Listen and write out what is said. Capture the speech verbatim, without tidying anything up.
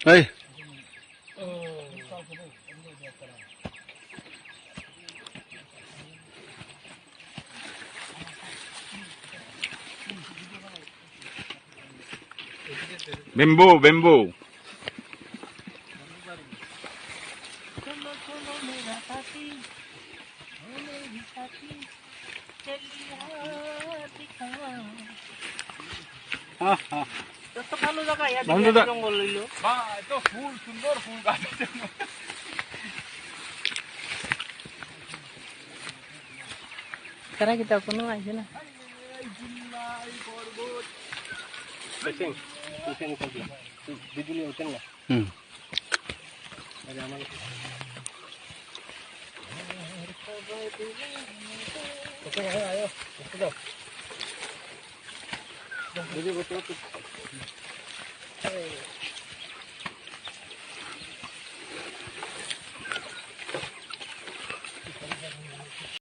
Hey. Bamboo, bamboo. Bhanu da. Ba, eto phul, sundor phul gach ase. Tara kita kuno aise na. Sing, sing, sing, sing. Bijuli utheng na. Hmm.